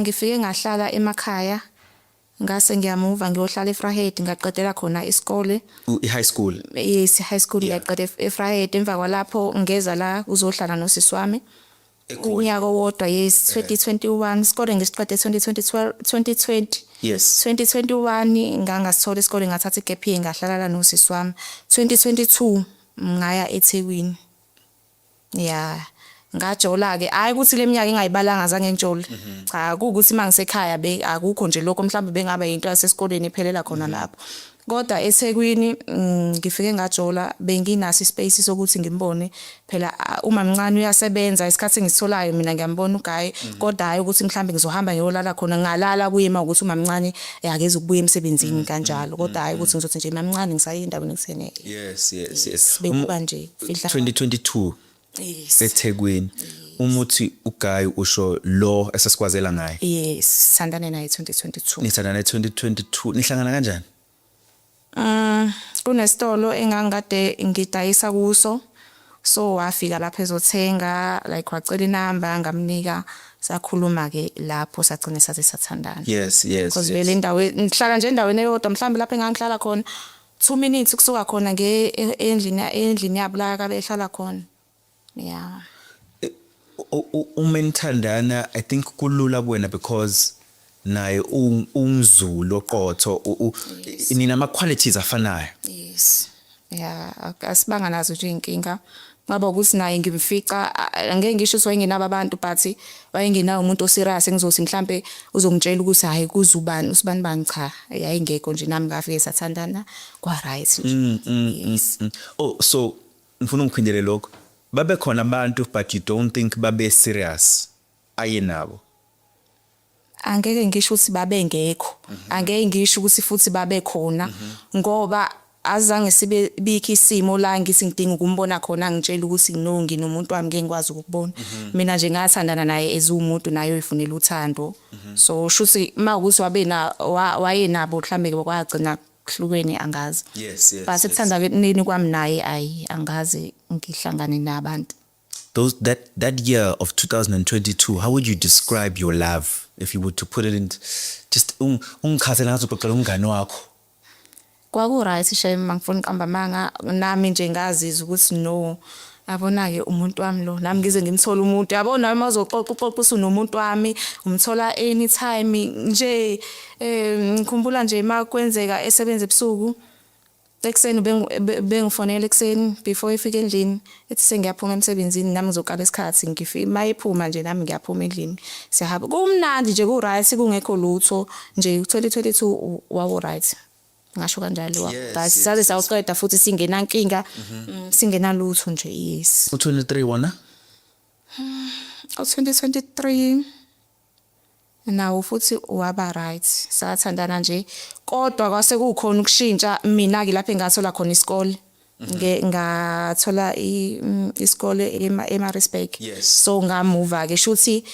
Ngifike ngahlala emakhaya, ngase ngiyamuva ngiyohlala eVryheid, ngaqedela khona isikole. I-high school? Yes, high school. Ngiyaqeda eVryheid. Emva kwalapho ngeza la uzohlala nosisi wami unyaka owodwa, yes, 2021. Isikole ngisiqede 2020, 2020. 2021 ngangasithola isikole, ngathatha igap year, ngahlala la nosisi wami. 2022 ngaya eThekwini, ya, ngajola ke. Hayi ukuthi leminyaka engayibalanga zange ngijole, cha, kuukuthi mangisekhaya be akukho nje lokho, mhlawumbe bengaba into yasesikoleni iphelela khona lapho. Kodwa eThekwini ngifike ngajola, benginaso ispace sokuthi ngimbone phela. Uma mncane uyasebenza, isikhathi engisitholayo mina ngiyambona uguy, kodwa hayi ukuthi mhlawumbe ngizohamba ngiyolala khona. Ngalala kuye uma ukuthi uma mncane akeze ukubuya emsebenzini kanjalo, kodwa hayi ukuthi ngizothi nje mamncane ngisaye endaweni ekutheni. Yes. Bekuba nje fihla. 2022? Yes. eThekwini. Uma uthi uguy, usho lo esesikwazela ngaye? Yes, sithandane naye 2022. Nithandana 2022, nihlangana kanjani? Kunesitolo engangikade ngidayisa kuso. So wafika lapha ezothenga, like wacela inamba, ngamnika, sakhuluma ke lapho, sagcina saze sathandana. Because vele indawo ngihlala nje endaweni eyodwa, mhlawumbe lapho engangihlala khona 2 minutes kusuka khona nge endlini yabo la kabe ehlala khona. Yeah. Uma nithandana, I think kulula kuwena because naye ungumZulu oqotho, nina ama qualities afanayo. Yes. Yeah, asibanga nazo nje inkinga. Ngaba ukuthi naye ngimfica, angeke ngisho ukuthi wayengenabo abantu, but wayengenawo umuntu oserious engizothi mhlambe uzongitshela ukuthi hayi, kuzubani usibani bani. Cha, yayingekho nje. Nami ngafike sathandana kwa right nje. Yes. Oh, so ngifuna ungiphindele lokho. Babe khona abantu, but you don't think babe serious aye nabo? Angeke ngisho ukuthi babengekho, angeke ngisho ukuthi futhi babe khona, ngoba azange sibe bikho isimo la ngithi ngidinga ukumbona khona ngitshela ukuthi no, nginomuntu wami, ngeke ngikwazi ukukubona. Mina nje ngathandana naye as umuntu naye oyifunela uthando, so shuthi mawukuthi wabe na wayenabo mhlambe kwagcina kuhlukene, angazi. But ekuthanda nini kwami naye, ayi, angazi ngihlangane nabantu. Those that that year of 2022, how would you describe your love if you were to put it in just ungichazele ngathi uxoxela umngane wakho? Kwaku right shame, mangifuna uqamba amanga, nami nje ngazizwa ukuthi no, yabona-ke umuntu wami lo, nami ngize ngimthole umuntu, yabona uma uzoxoxa uxoxa usunomuntu wami, umthola anytime nje. Ngikhumbula nje uma kwenzeka esebenza ebusuku, ekuseni bengifonela ekuseni before efika endlini, ethi sengiyaphuma emsebenzini, nami ngizoqala isikhathi ngifike. Uma ephuma nje, nami ngiyaphuma endlini, siyahamba, kumnandi nje, ku-right, kungekho lutho nje. 2022 wawu-right, ngasho kanjalo. Right, saze sawuqeda futhi singenankinga, singenalutho nje, yes. U23 wona? U-2023 nawo futhi waba right, sathandana nje, kodwa kwase kukhona ukushintsha mina-ke lapho engathola khona isikole. Ngathola isikole eMaritzburg. So ngamuva-ke, shuthi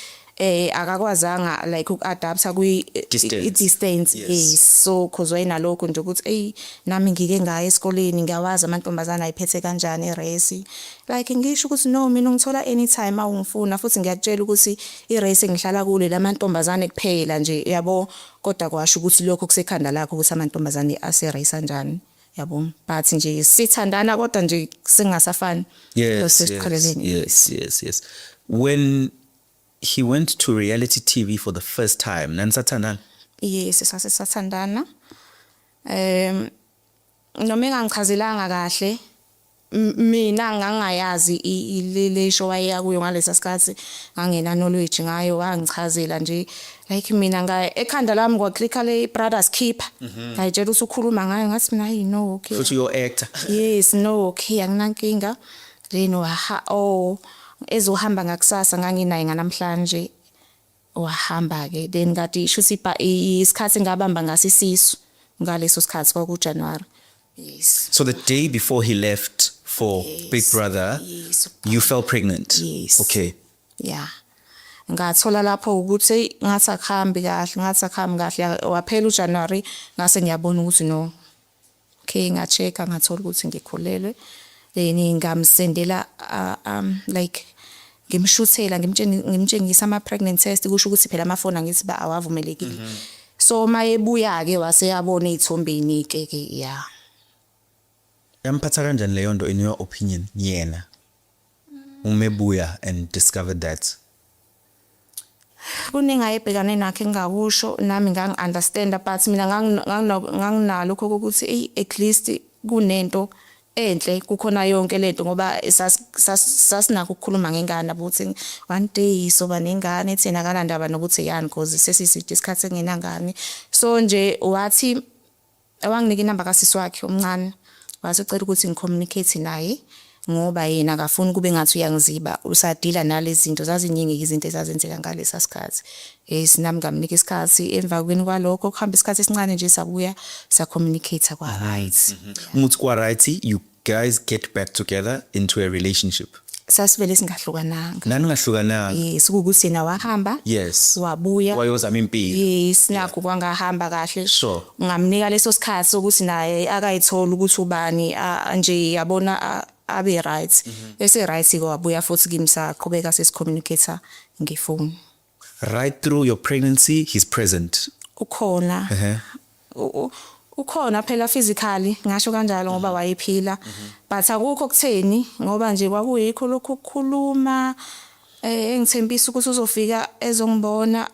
akakwazanga like uku-adapta kwi Distance. I-distance. Yes, so 'cause wayenalokho nje ukuthi eyi, nami ngike ngaya esikoleni, ngiyawazi amantombazane ayiphethe kanjani eresi. Like ngisho ukuthi no, mina ungithola anytime uma ungifuna, futhi ngiyakutshela ukuthi iresi engihlala kulo lamantombazane kuphela nje, yabo. Kodwa kwasho ukuthi lokho kusekhanda lakho ukuthi amantombazane aseresi anjani, yabo, but nje sithandana, kodwa nje singasafani. Sesiqhelelene. Yes. When he went to reality TV for the first time, nanisathandana? Yes, sase sathandana. Noma engangichazelanga kahle, mina ngangayazi le show ayeya kuyo ngalesa sikhathi, ngangena knowledge ngayo. Wangichazela nje, like mina nga ekhanda lami kwaclicka le Brothers Keeper, ngayitshela ukuthi ukhuluma ngayo. Ngathi mina, "Hey, no, okay." Futhi uyo actor. Yes, no, okay, anginankinga. Then waha, oh, ezohamba ngakusasa, nganginaye nganamhlanje, wahamba ke. Then kade shuthi isikhathi ngabamba ngaso isisu ngaleso sikhathi kwaku January, yes. So the day before he left for Big Brother, you fell pregnant? Yes. Yeah, ngathola lapho ukuthi hey, ngathi akuhambi kahle, ngathi akuhambi kahle. Waphela uJanuary, ngase ngiyabona ukuthi no, okay. Nga-check-a, ngathola ukuthi ngikhulelwe. Then ngamsendela like Ngimshuthela, ngimtshengisa ama pregnant test, kusho ukuthi phela amafoni angithi ba awavumelekile. So mayebuya ke wase yabona izithombeni ke ya. Yamphatha kanjani leyo nto, in your opinion, yena umebuya and discovered that? Kuningi ayebhekane nakho engingakusho, nami ngangi-understanda, but mina nganginalo lokho ukuthi eyi, at least kunento enhle kukhona yonke lento, ngoba sasinakho ukukhuluma ngengane ukuthi one day soba nengane, thina akanandaba nokuthi yani, cause sesiside isikhathi engenangane. So nje wathi wanginika inamba kasisi wakhe omncane, wathi ucela ukuthi ngicommunicate naye ngoba yena akafuni kube ngathi uyangiziba, usadila nalezi zinto. Zaziningi izinto ezazenzeka ngalesa sikhathi. Yes, nami ngamnika isikhathi. Emva kweni kwalokho kuhamba isikhathi esincane nje, sabuya sa-communicate, kwa-right. Umuthi kwa right, you guys get back together into a relationship? Sasivele singahlukananga. Naningahlukananga? Yes, kuwukuthi yena wahamba, wabuya. Wayozama impilo. Yes, nakho kwangahamba kahle. Ngamnika leso sikhathi sokuthi naye akayithola ukuthi ubani nje yabona, abe right. Bese right ke wabuya futhi kimi, saqhubeka sesicommunicate ngefoni. Right through your pregnancy he's present? Ukhona. Ukhona phela physically, ngasho kanjalo, ngoba wayephila, but akukho kutheni, ngoba nje kwakuyikho lokhu ukukhuluma, engithembisa ukuthi uzofika ezongibona,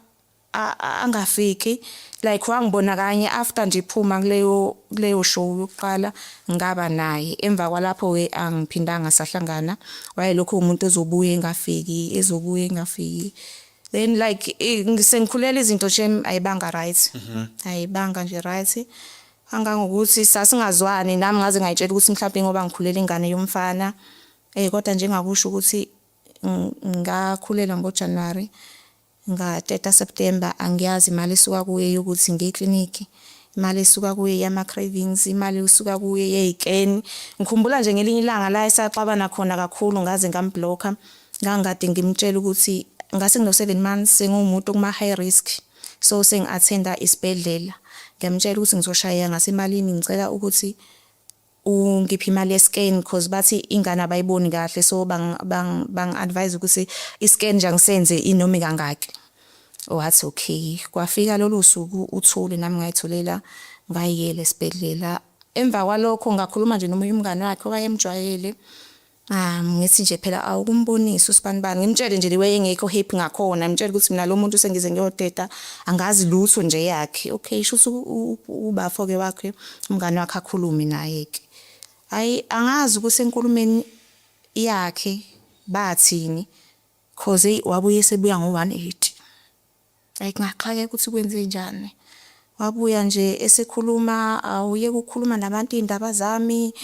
angafiki. Like wangibona kanye after nje iphuma kuleyo show yokuqala ngaba naye. Emva kwalapho ke angiphindanga sahlangana. Wayelokhu umuntu ozobuya engafiki, ezobuya engafiki. Then like sengikhulela, izinto shem ayibanga right, ayibanga nje right, kangangokuthi sasingazwani. Nami ngaze ngayitshela ukuthi mhlawumbe ngoba ngikhulela ingane yomfana, kodwa nje ngakusho ukuthi ngakhulela ngoJanuary, ngateta September. Angiyazi imali esuka kuye yokuthi ngiye eklinikhi, imali esuka kuye yama-cravings, imali esuka kuye yey'scan. Ngikhumbula nje ngelinye ilanga la esaxabana khona kakhulu, ngaze ngamblocka. Ngangikade ngimtshela ukuthi ngase ngino-7 months, sengiwumuntu okuma-high risk, so sengi-attenda isibhedlela. Ngiyamtshela ukuthi ngizoshayeka ngasemalini, ngicela ukuthi ungiphe imali ye-scan, cause bathi ingane abayiboni kahle, so bang-advise ukuthi i-scan nje angisenze inoma ikangaki. Wathi okay. Kwafika lolu suku uthule, nami ngayithulela, ngayiyela esibhedlela. Emva kwalokho ngakhuluma nje nomunye umngani wakhe owayemjwayele. Ngithi nje phela awukumbonise usibanibani, ngimtshele nje the way engekho happy ngakhona, ngimtshele ukuthi mina lo muntu sengize ngiyoteta, angazi lutho nje yakhe. Okay, shuthi ubafo-ke wakhe, umngani wakhe, akhulume naye-ke. Hhayi, angazi ukuthi enkulumeni yakhe bathini, cause eyi, wabuye esebuya ngo-180. Like ngaxakeka ukuthi kwenzenjani. Wabuya nje esekhuluma, awuyeke ukukhuluma nabantu iy'ndaba zami.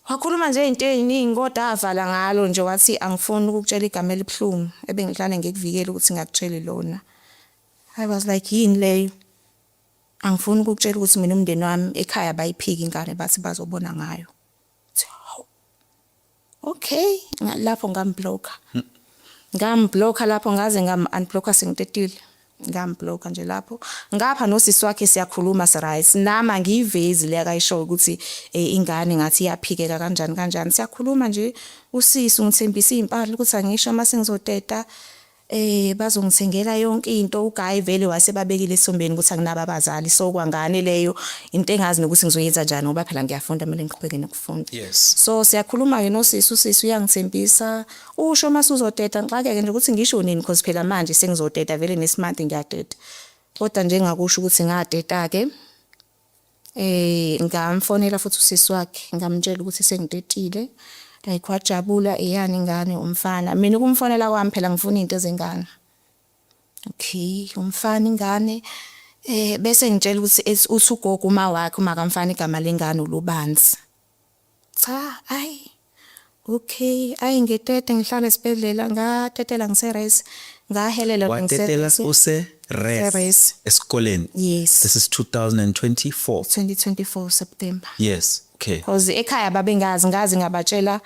Wakhuluma nje iy'nto ey'ningi, kodwa avala ngalo nje wathi angifuni ukukutshela igama elibuhlungu ebengihlale ngikuvikela ukuthi ngingakutsheli lona. I was like, yini leyo? Angifuni ukukutshela ukuthi mina umndeni wami ekhaya bayiphika ingane, bathi bazobona ngayo. Ngithi hawu. Okay, lapho ngamblocka. Ngamblocka lapho, ngaze ngam-unblocka sengitetile. Ngamblocka nje lapho. Ngapha nosisi wakhe siyakhuluma, si-right. Nami angiyivezi le akayishoyo ukuthi ingane ngathi iyaphikeka kanjani kanjani. Siyakhuluma nje, usisi ungithembisa iy'mpahla ukuthi angisho mase ngizoteta bazongithengela yonke into. Uguy vele wasebabekile esithombeni ukuthi anginabo abazali, so kwangane leyo into engazi nokuthi ngizoyenza njani, ngoba phela ngiyafunda, kumele ngiqhubeke nokufunda. So siyakhuluma-ke nosisi, usisi uyangithembisa, usho mase uzoteta. Ngixakeke nje ukuthi ngisho nini, cause phela manje sengizoteta vele, next month ngiyateta. Kodwa nje engakusho ukuthi ngateta-ke, ngamfonela futhi usisi wakhe, ngamtshela ukuthi sengitetile. Like wajabula, eyani ingane, umfana. Mina ukumfonela kwami phela ngifuna iy'nto zengane. Okay, umfana ingane, bese ngitshela ukuthi uthi ugogo uma wakhe, uma kamfana, igama lengane uLubanzi. Cha, ayi, okay, ayi, ngitete ngihlala esibhedlela, ngatetela ngise-res, ngahelela. Watetela use res? Res. Esikoleni? Yes. This is 2024? 2024 September. Yes, okay. Because ekhaya babengazi, ngazi ngabatshela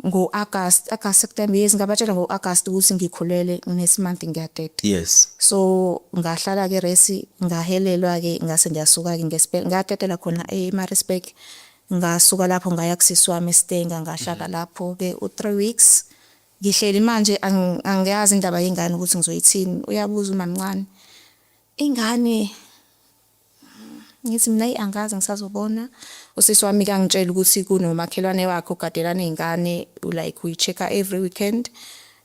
ngo-August, August, September, yes, ngabatshela ngo-August ukuthi ngikhulele, next month ngiyateta. So ngahlala ke res, ngahelelwa ke, ngase ngiyasuka ke ngesibhedlela, ngatetela khona eMaritzburg. Ngasuka lapho ngaya kusisi wami eStanger, ngahlala lapho ke u3 weeks. Ngihleli manje, angiyazi indaba yengane ukuthi ngizoyithini. Uyabuza umamncane ingane, ngithi mina, "Eyi, angazi, ngisazobona." Usisi wami kangitshela ukuthi kunomakhelwane wakhe ogadelana iy'ngane, like uyi-check-a every weekend.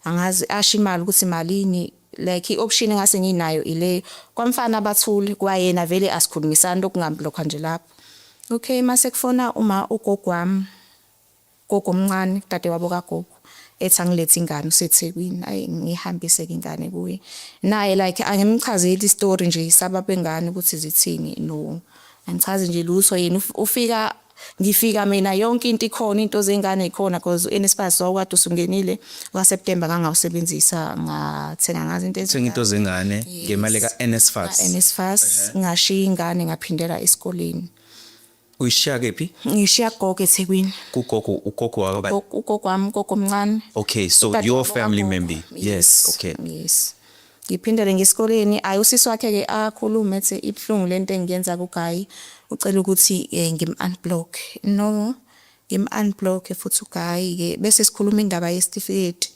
Angazi asho imali ukuthi malini. Like i-option engase nginayo ile kwamfana bathule kwayena, vele asikhulumisani, lokungam-block-a nje lapho. Okay, mase kufona uma ugogo wami, gogo omncane, dadewabo kagogo, ethi angilethe ingane, useThekwini. Ayi, ngihambise-ke ingane kuye. Naye like angimchazeli i-story nje sababa engane ukuthi zithini, no, angichazi nje lutho. Yena ufika, ngifika mina yonke into ikhona, into zengane ikhona, because u-NSFAS wawukade usungenile kwaSeptember, ngangawusebenzisa, ngathenga ngazo into. Thenga into zengane ngemali ka-NSFAS. NSFAS. Ngashiya ingane, ngaphindela esikoleni. Uyishiya kephi? Ngishiya gogo eThekwini. Kugogo, ugogo wakaba? Ugogo wami, ugogo omncane. Okay, so your family member. Yes, okay. Yes, ngiphindele ngesikoleni. Ayi, usisi wakhe ke akhulume, ethi ibhlungu lento engiyenza kuGayi, ucela ukuthi ngim-unblock. No, ngim-unblock futhi uGayi ke, bese sikhuluma indaba yesitifiketi.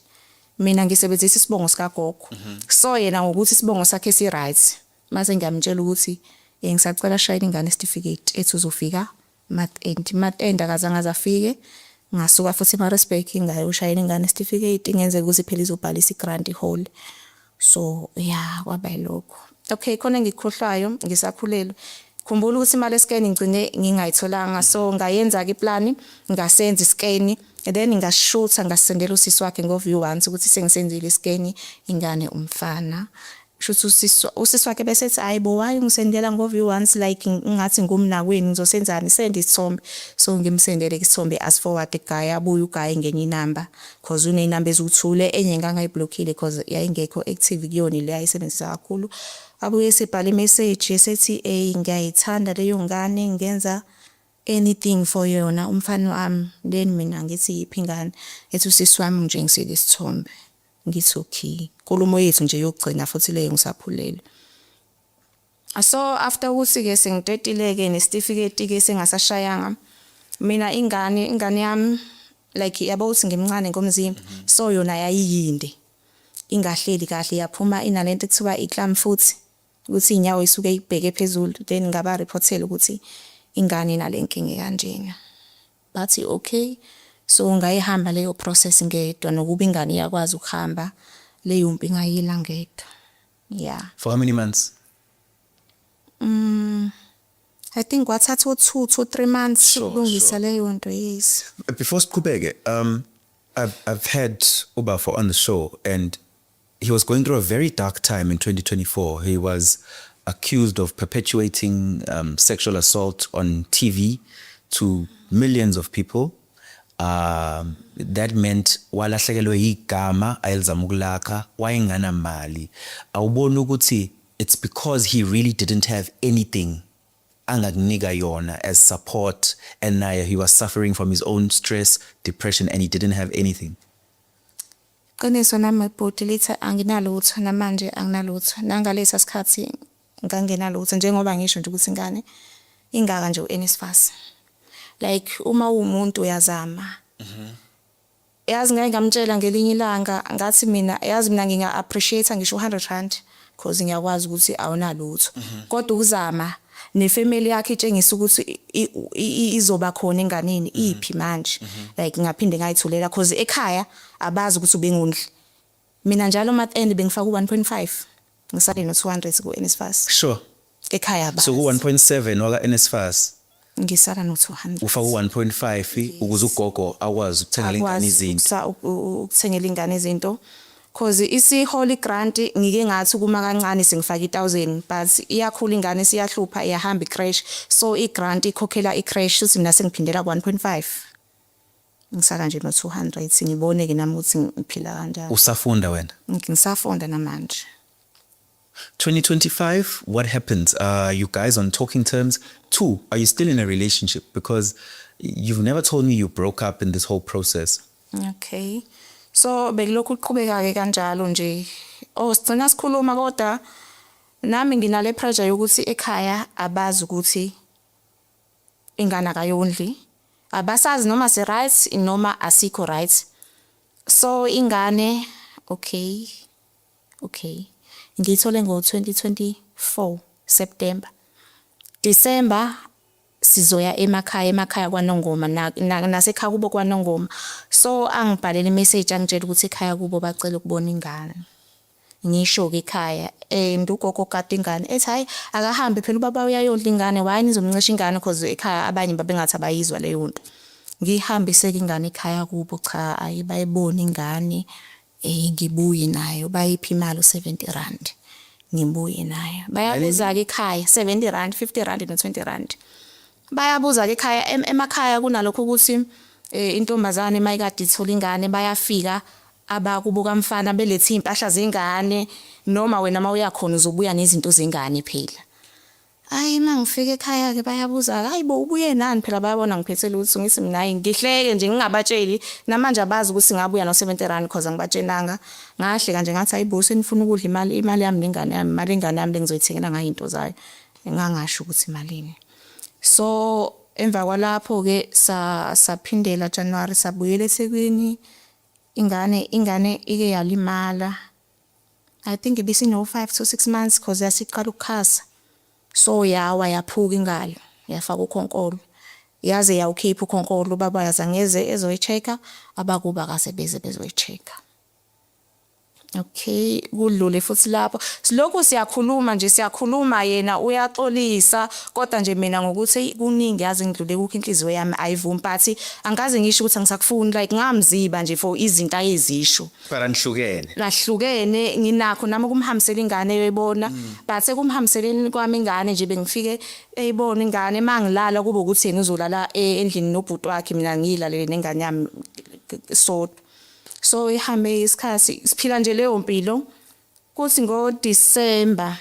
Mina ngisebenzisa isibongo sikagogo, so yena ngokuthi isibongo sakhe si right. Mase ngiyamtshela ukuthi ngisacela ashayele ingane isitifiketi, ethi uzofika month end. Month end akazange aze afike. Ngasuka futhi eMaritzburg, ngayoshayela ingane isitifiketi, ngenzeka ukuthi phela izobhalisa i-grant hall. So yeah, kwaba yilokho. Okay, khona engikukhohlwayo, ngisakhulelwe. Khumbula ukuthi imali ye-scan ngigcine ngingayitholanga, so ngayenza-ke i-plan, ngasenza i-scan, then ngashutha, ngasendela usisi wakhe ngo-view once ukuthi sengisenzile i-scan, ingane umfana. Shuthi usisi wakhe bese ethi, "Hayi bo, why ungisendela ngo-view once, like ngathi ngumnakwenu, ngizosenzani, send isithombe." So ngimsendele isithombe, asi-forward kuGayi. Abuye uGayi ngenye inamba, cause uney'namba eziwu-two, le enye ngangayi-block-ile cause yayingekho active kuyona, le ayisebenzisa kakhulu. Abuye esebhala i-message esethi, "Eyi, ngiyayithanda leyo ngane, ngenza anything for yona, umfana wami." Then mina ngithi, "Yiphi ingane?" Ethi, "Usisi wami ngitshengisile isithombe." Ngithi, "Okay." Inkulumo yethu nje yokugcina futhi leyo ngisakhulelwe. So after ukuthi-ke sengiqedile-ke nesitifiketi-ke, sengasashayanga mina ingane yami, like yabo ukuthi ngimncane ngomzimba, so yona yayiyinde, ingahleli kahle, yaphuma inalento ekuthiwa i-club foot, ukuthi iy'nyawo isuke ibheke phezulu. Then ngaba-report-ela ukuthi ingane inale nkinga kanjena. Bathi okay. So ngayihamba leyo process ngedwa, nokuba ingane iyakwazi ukuhamba, leyo mpi ngayila ngedwa, yeah. For how many months? I think kwathatha u-2 to 3 months ukulungisa leyo nto, yes. Before siqhubeke, I've had Ubafo on the show and he was going through a very dark time in 2024. He was accused of perpetuating sexual assault on TV to millions of people. That meant walahlekelwe igama ayelizama ukulakha, wayenganamali. Awubona ukuthi it's because he really didn't have anything angakunika yona as support, and naye he was suffering from his own stress, depression, and he didn't have anything? Qiniso nami bhuti lithi anginalutho namanje, anginalutho. Nangalesa sikhathi nganginalutho, njengoba ngisho nje ukuthi ingane ingaka nje u-NSFAS. Like uma uwumuntu uyazama. Yazi, ngake ngamtshela ngelinye ilanga, ngathi mina, yazi, mina nginga appreciate ngisho u100 rand, cause ngiyakwazi ukuthi awunalutho. Kodwa ukuzama ne-family yakhe itshengisa ukuthi izoba khona enganeni iphi manje. Like ngaphinde ngayithulela cause ekhaya abazi ukuthi ubengundli. Mina njalo month end bengifaka u1.5, ngisale no200 ku NSFAS. Ekhaya abazi. So ku 1.7 waka NSFAS ngisala no200. Ufaka u1.5 ukuze ugogo akwazi ukuthenga lengane Akwazi izinto. Ukuthengela ingane izinto, cause isi-holy grant ngike ngathi kuma kancane sengifaka i1000, but iyakhula ingane, siyahlupha, iyahamba i-creche, so i-grant ikhokhela i-creche, futhi mina sengiphindela ku 1.5, ngisala nje no 200. Ngibone ke nami ukuthi ngiphila kanjani. Usafunda wena? Ngisafunda namanje. 2025, what happens? Are you guys on talking terms? Two, are you still in a relationship? Because you've never told me you broke up in this whole process. Okay. So bekulokhu kuqhubeka ke kanjalo nje. Oh, sigcina sikhuluma, kodwa nami nginale pressure yokuthi ekhaya abazi ukuthi ingane akayondli. Abasazi noma si right noma asikho right. So ingane, okay, ngiyithole ngo-2024 September. December sizoya emakhaya kwaNongoma, nasekhaya kubo kwaNongoma. So angibhalela i-message, angitshela ukuthi ekhaya kubo bacela ukubona ingane. Ngisho-ke ekhaya and ugogo ogada ingane ethi, "Hhayi, akahambe phela, ubaba uyayondla ingane, why nizomncisha ingane?" 'Cause ekhaya abanye babengathi abayizwa leyo nto. Ngiyihambise-ke ingane ekhaya kubo. Cha, ayi, bayibone ingane. Ngibuye nayo, bayipha imali u-R70, ngibuye nayo. Bayabuza-ke ekhaya, R70, R50 no-R20. Bayabuza-ke ekhaya, emakhaya kunalokho ukuthi intombazane mayikade ithola ingane, bayafika abakubo kamfana belethe iy'mpahla zengane, noma wena mawuya khona uzobuya nezinto zengane phela. Hhayi, uma ngifika ekhaya-ke bayabuza-ke, "Hayi bo, ubuye nani?" Phela bayabona ngiphethe lutho. Ngithi mina, hhayi, ngihleke nje, ngingabatsheli. Namanje abazi ukuthi ngabuya no-R70 'cause angibatshelanga. Ngahleka nje, ngathi, "Hayi bo, senifuna ukudla imali yami nengane yami, imali yengane yami le ngizoyithengela ngayo iy'nto zayo." Ngangasho ukuthi malini. So emva kwalapho-ke saphindela January, sabuyela eThekwini. Ingane ike yalimala. I think ibisino 5 to 6 months 'cause yasiqala ukukhasa. So yawa, yaphuka ingalo, yafaka ukhonkolo. Yaze yawukhipha ukhonkolo, ubaba azange ezoyi-check-a, abakubo akase beze bezoyi-check-a. Okay, kudlule futhi lapho. Silokhu siyakhuluma nje, siyakhuluma, yena uyaxolisa, kodwa nje mina ngokuthi kuningi yazi ngidlule kukho, inhliziyo yami ayivumi, but angikaze ngisho ukuthi angisakufuni, like ngamziba nje for izinto ayezisho. But anihlukene. Lahlukene, nginakho nami ukumhambisela ingane eyoyibona, but ekumhambiseleni kwami ingane nje, bengifike eyibona ingane, mangilala kube ukuthi yena uzolala endlini nobhuti wakhe, mina ngiyilalele nengane yami sodwa. So ihambe isikhathi, siphila nje leyo mpilo, kuthi ngo December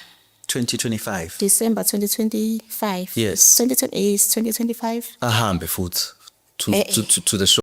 2025. December 2025. Yes. 2020, yes, 2025. Ahambe futhi to Eh, to the show.